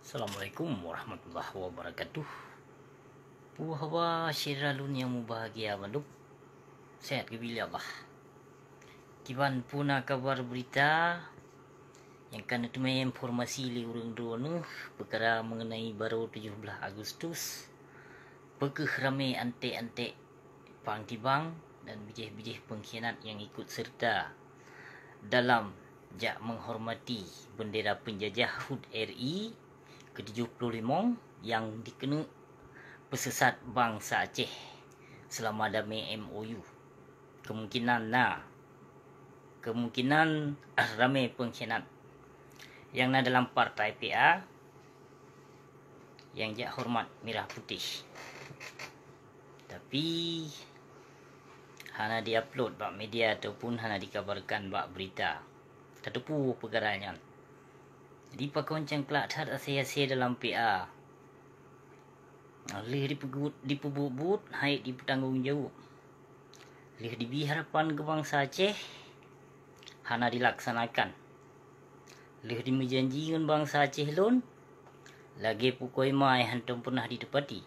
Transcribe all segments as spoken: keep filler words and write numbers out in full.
Assalamualaikum warahmatullahi wabarakatuh. Puhaba syedara lôn nyang mubahgia bandum. Sehat geubri lé Allah. Kiban puna kabar beurita nyang ka neuteumé informasi lé ureuëng droeneueh peukara meungenai barô tujoh blaih Agustus, peukeuh ramé anték-anték pang tibang dan bijéh-bijéh peungkhianat nyang ikut seureuta dalam jak meuhormati beundera peunjajah HUT RI keu tujoh ploh limong nyang dikeuneuk peuseusat bansa Aceh seulama damé MOU. Keumungkinan na, keumungkinan ramé peungkhianat nyang na dalam partai PA nyang jak horeumat mirah putéh. Tapi hana di-upload bak media ataupun hana dikabarkan bak beurita. Tateupeue peukara nyan. Jadi pakon cangklak that asai-asai dalam PA. Lheueh dipeubuet-buet hai dipeutanggong jaweueb. Lheueh dibi harapan keu bansa Aceh hana dilaksanakan. Lheueh dimeujanji ngon bansa Aceh lôn lagée pukoi mai hántom peunah jiteupati.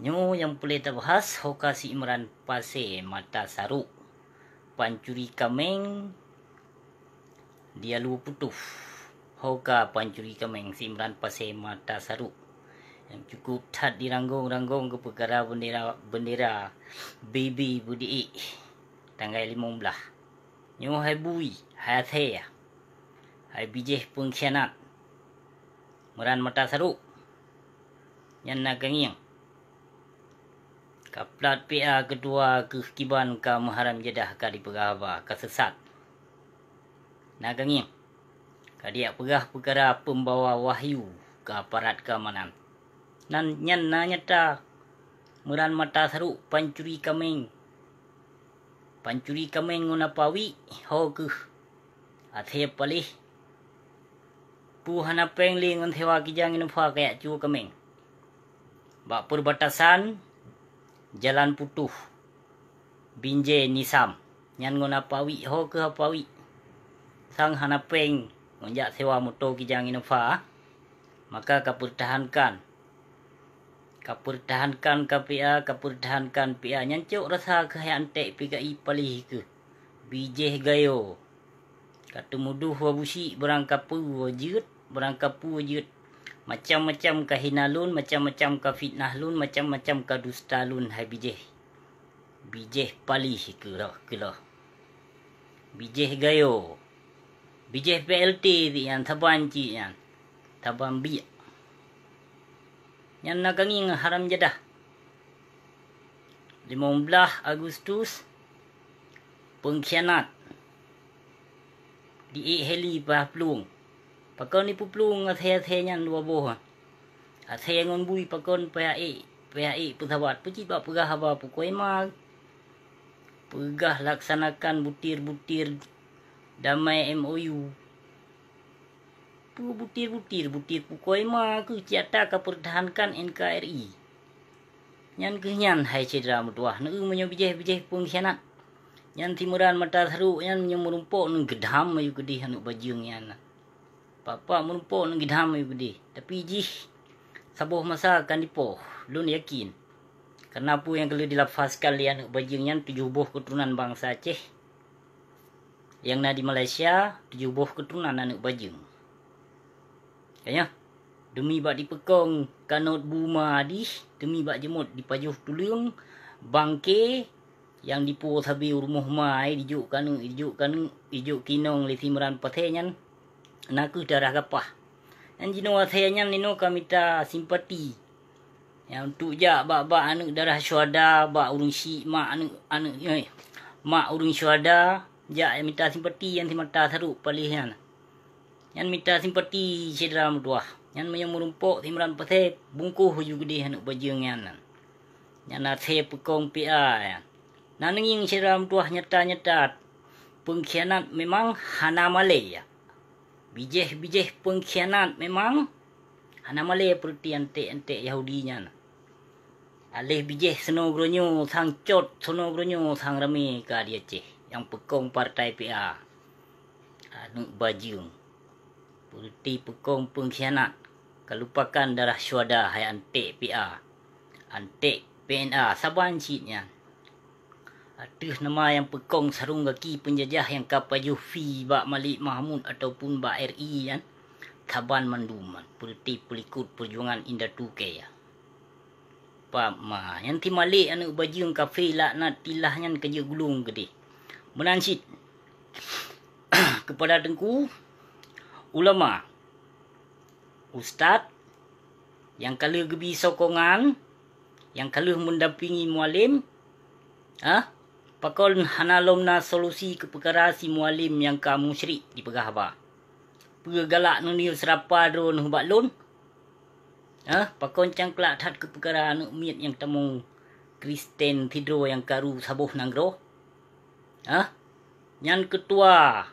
Nyoe nyang peureulée tabahas hoka si Imran Pasé mata sarok pancuri kaméng di Alue Putôh. Hoka pancuri kaméng si Imran Pasé mata sarok nyang cukup that diranggong-ranggong keu peukara beundera-beundera BB beudiek tanggai limong blaih. Nyoe hai bui, hai asée, hai bijéh peungkhianat. Imran mata sarok nyan na kangieng. Kaplat PA keudua keuh kiban ka meuharam jadah ka dipeugah haba ka seusat. Na kangieng. Ka diak peugah peukara peumbawa wahyu keu aparat keamanan. Nan nyan na nyata Imran mata sarok pancuri kaméng. Pancuri kaméng ngon apa wiek ho keuh. Asée paléh. Peue hana péng lé ngon sewa kijang infa kayak cue kaméng. Bak peurbatasan Jalan Putôh, Binjai Nisam, nyan ngon apa wiek ho keuh apa wiek. Sang hana péng ngon jak sewa moto kijang infa, maka ka peurtahankan. Ka peurtahankan ka PA, ka peurtahankan PA nyan cok rasa keuh hai anték PKI paléh keuh. Bijéh gayo. Ka teumudoh wa busyik barang kapeue wa jeuet, barang kapeue jeuet. Macam-macam ka hina lôn, macam-macam ka fitnah lôn, macam-macam ka dusta lôn hai bijéh. Bijéh paléh keuh, keuh. Bijéh gayo. Bijéh PLT ti nyan saban cit nyan. Saban biek. Nyan na kangieng haram jadah. Limong blaih Agustus, peungkhianat. Diék heli pah plueng. Pakon ipeuplueng asée-asée nyan dua boh. Asée ngon bui pakon payah ék, payah ék peusabat. Peucit bak peugah haba pukoi ma. Peugah laksanakan butir-butir damai MOU. Peue butir-butir, butir pukoi ma keuh cit ata ka peurtahankan NKRI. Nyan keuh nyan hai syedara meutuwah, neu meunyoe bijéh-bijéh peungkhianat. Nyan si Imran mata sarok nyan meunyoe meurumpok neu geudham ayue keudeh aneuëk bajeueng nyan. Pak-pak meurumpok neu geudham ayue keudeh, tapi jih saboh masa akan dipoh, lôn yakin. Kareuna peue nyang ka lheueh dilafazkan lé aneuëk bajeueng nyan tujoh boh keuturonan bansa Aceh. Nyang na di Malaysia tujoh boh keuturonan aneuëk bajeueng. Ka nyoe, deumi bak dipeukong kanot bu ma dih, deumi bak jeumot dipajoh tuleueng, bangke nyang dipo sabe u rumoh ma, dijok keu aneuëk, dijok keu aneuëk, dijok keu inong lé si Imran Pasé nyan, na kheueh darah gapah. Nyan jinoe asée nyan inoe ka mita simpati. Nyang untuk jak bak-bak aneuëk darah syuhada, bak ureuëng syik, mak aneuëk, aneuëk, eh, mak ureuëng syuhada, jak mita simpati nyang si mata sarok paléh nyan. Nyan mita simpati syedara meutuwah. Nyan meunyoe meurumpok si Imran Pasé, bungkôh aju keudeh aneuëk bajeueng nyan. Nyan asée peukong PA nyan. Na neungieng syedara meutuwah nyata-nyata peungkhianat memang hana malée. Bijéh-bijéh peungkhianat memang hana malée peureuti anték-anték Yahudi nyan. Aléh bijéh seunoe geuronyoe sang cot, seunoe geuronyoe sang ramé ka di Aceh nyang peukong partai PA. Aneuëk bajeueng. Peureute peukong peungkhianat, ka lupakan darah syuhada hai anték P A, anték P N A saban cit nyan. Ateueh nama nyang peukong sarong gaki peunjajah nyang ka pajoh fee bak Malik Mahmud ataupun bak R I nyan, saban mandum peureute peulikot peujuangan indatu kèe. Pap ma, nyan si Malik aneuëk bajeueng kafé laknat tilah nyan ka jeuet gulong keudeh. Meunan cit keupada teungku, ulama, ustaz, nyang ka lheueh geubi sokongan, nyang ka lheueh meudampingi Mualem, ah, pakon hana lom na solusi keu peukara si Mualem nyang ka musyrik dipeugah haba. Peue galak neunyoe seurapa droeneuh bak lôn? Hah, pakon cangklak that keu peukara aneuëk miet nyang tamong Kristen sidroe nyang karu saboh nanggroe? Hah? Nyan keutua,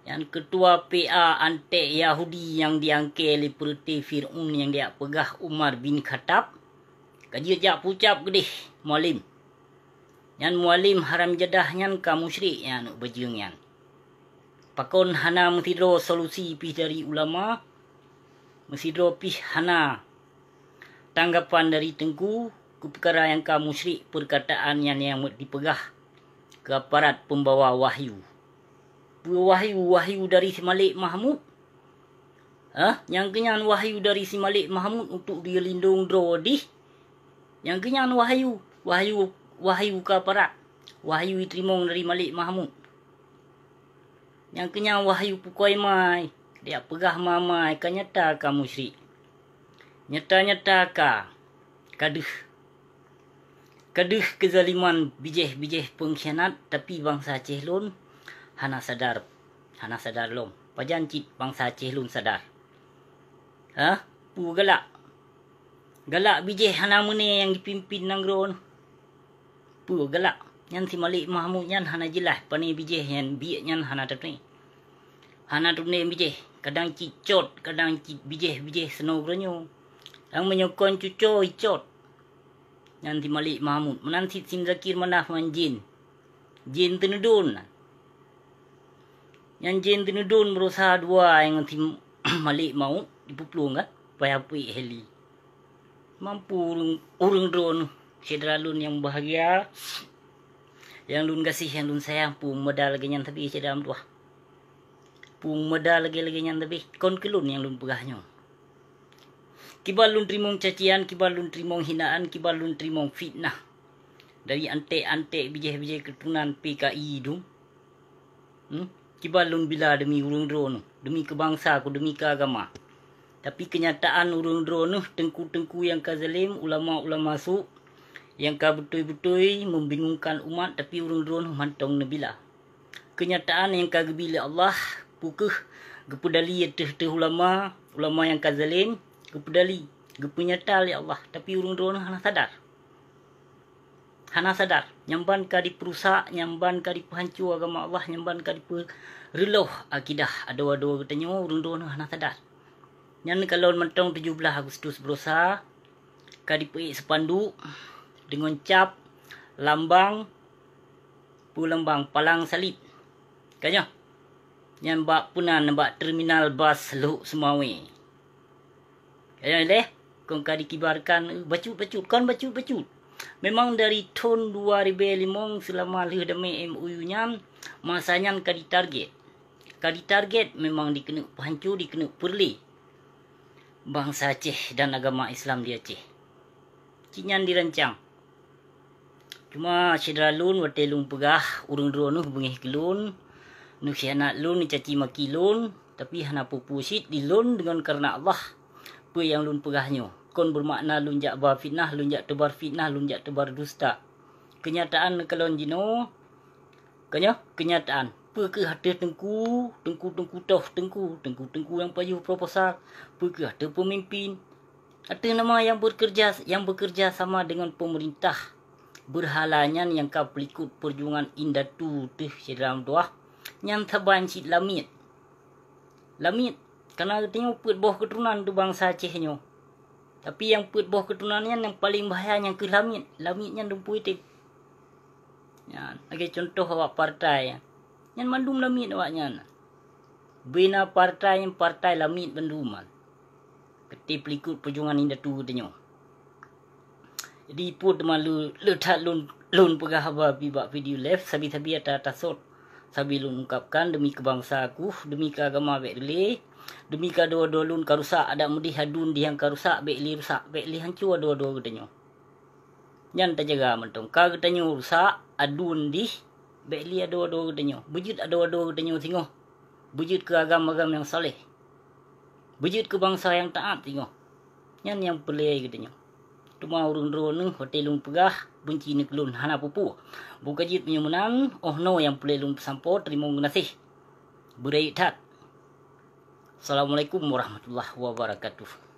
nyan keutua P A anték Yahudi nyang diangkée lé peureute Fir'aun nyang diak peugah Umar bin Khattab, ka jeuet jak pucab keudeh Mualem. Nyan Mualem haram jadah nyan ka musyrik nyan aneuëk bajeueng nyan. Pakon hana meusidroe solusi pih dari ulama, meusidroe pih hana tanggapan dari teungku keu peukara nyang ka musyrik peurkataan nyan nyang dipeugah keu aparat peumbawa wahyu. Peue wahyu? Wahyu dari si Malik Mahmud? Hah? Nyang keunyan wahyu dari si Malik Mahmud untuk dilindong droe dih? Nyang keunyan wahyu, wahyu, wahyu keu aparat, wahyu jiteurimong dari Malik Mahmud. Nyang keunyan wahyu pukoi mai, diak peugah mamai ka nyata ka musyrik. Nyata-nyata ka, ka deuh. Ka deuh keuzaliman bijéh-bijéh peungkhianat, tapi bansa Aceh lôn hana sadar, hana sadar lom. Pajan cit bansa Aceh lôn sadar? Hah? Peue galak? Galak bijéh hana meuné nyang jipimpén nanggroe nyoe. Peue galak? Nyan si Malik Mahmud nyan hana jeulaih pané bijéh nyan, biek nyan hana tatuné. Hana tuné bijéh, kadang cit cot, kadang cit bijéh-bijéh seunoe geuronyoe. Nyang meunyoe kon cucoe icot. Nyan si Malik Mahmud, meunan cit si Muzakir Manaf ngon jén. Jén teuneudon. Nyan jén teuneudon beurosa dua nyang si Malik Mahmud dipeuplueng ka, payah peuék heli. Mampu ureuëng, ureuëng droeneuh, syedara lôn nyang bahgia, nyang lôn gaséh, nyang lôn sayang, peue meuda lagée nyan sabe syedara meutuwah. Peue meuda lagée-lagée nyan sabe, kon keu lôn nyang lôn peugah nyoe. Kiban lôn teurimong cacian, kiban lôn teurimong hinaan, kiban lôn teurimong fitnah dari anték-anték bijéh-bijéh keuturonan P K I dum. Hmm? Kiban lôn bila deumi ureuëng droeneuh, deumi keu bansa ku, deumi keu agama. Tapi keunyataan ureuëng droeneuh, teungku-teungku nyang ka zalem, ulama-ulama su, nyang ka beutôi-beutôi meubingongkan umat, tapi ureuëng droeneuh mantong neubila. Keunyataan nyang ka geubi lé Allah, peu kheueh geupeudali ateueh-ateueh ulama, ulama nyang ka zalem, geupeudali, geupeunyata lé Allah, tapi ureuëng droeneuh hana sadar. Hana sadar, nyang ban ka dipeurusak, nyang ban ka dipeuhanco agama Allah, nyang ban ka dipeureuloh akidah adoe-adoe geutanyoe, ureuëng droeneuh hana sadar. Nyan kalon mantong tujoh blaih Agustus beurosa, ka dipeuék seupanduk deungon cap lambang, peue lambang, palang salib. Ka nyoe, nyan bak peunan bak terminal bas Lhok Seumawé. Ka nyoe leh, kon ka dikibarkan, eh, bacut-bacut, kon bacut-bacut. Memang dari thon dua ribèe limong seulama lheueh damé M O U nyan, masa nyan ka ditarget. Ka ditarget memang dikeuneuk peuhanco, dikeuneuk peureulée bansa Aceh dan agama Islam di Aceh. Cit nyan dirancang. Cuma syedara lôn, watée lôn peugah, ureuëng droeneuh beungéh keu lôn, neukhianat lôn, neucaci maki lôn, tapi hana peue-peue cit di lôn deungon kareuna Allah. Peue nyang lôn peugah nyoe kon beumakna lôn jak ba fitnah, lôn jak teubar fitnah, lôn jak teubar dusta. Keunyataan neukalon jinoe, ka nyoe keunyataan. Peue kheueh ateueh teungku, teungku-teungku toh teungku, teungku-teungku nyang pajoh proposal, peue kheueh ateueh peumimpén, ateueh nama nyang beukeureuja, nyang beukeureuja sama deungon peumeurintah beurhala nyan nyang ka peulikot peujuangan indatu teuh syedara meutuwah, nyan saban cit lamiet. Lamiet, kareuna geutanyoe peuet boh keuturonan teuh bansa Aceh nyoe. Tapi nyang peuet boh keuturonan nyan nyang paleng bahaya nyang kheueh lamiet. Lamiet nyan dumpeue item. Nyan, lagée cuntoh awak partai nyan. Nyan mandum lamiet awaknyan. Bina partai nyang partai lamiet bandum man. Keuti peulikot peujuangan indatu geutanyoe. Jadi peue teuma le that lôn lôn peugah haba bak video live, sabe-sabe ata tasot sabe lôn ungkapkan demi keu bansa kuh, demi keu agama bék dilé, demi keu adoe-adoe lôn ka rusak, adak meudeh aduen dih nyang ka rusak bék lé rusak, bék lé hanco adoe-adoe geutanyoe. Nyan tajaga mantong. Ka geutanyoe rusak, aduen dih, bék lé adoe-adoe geutanyoe. Beujeuet adoe-adoe geutanyoe singoh. Beujeuet keu agam-agam nyang saleh. Beujeuet keu bansa nyang taát singoh. Nyan nyang peureulée geutanyoe. Teuma ureuëng droeneueh watée lôn peugah beunci neuh keu lôn hana peue-peue. Bukajeuet meunyoe meunan, oh noe nyang peureulée lôn peusampoe, teurimong geunaséh. Beuraya that. Assalamualaikum warahmatullahi wabarakatuh.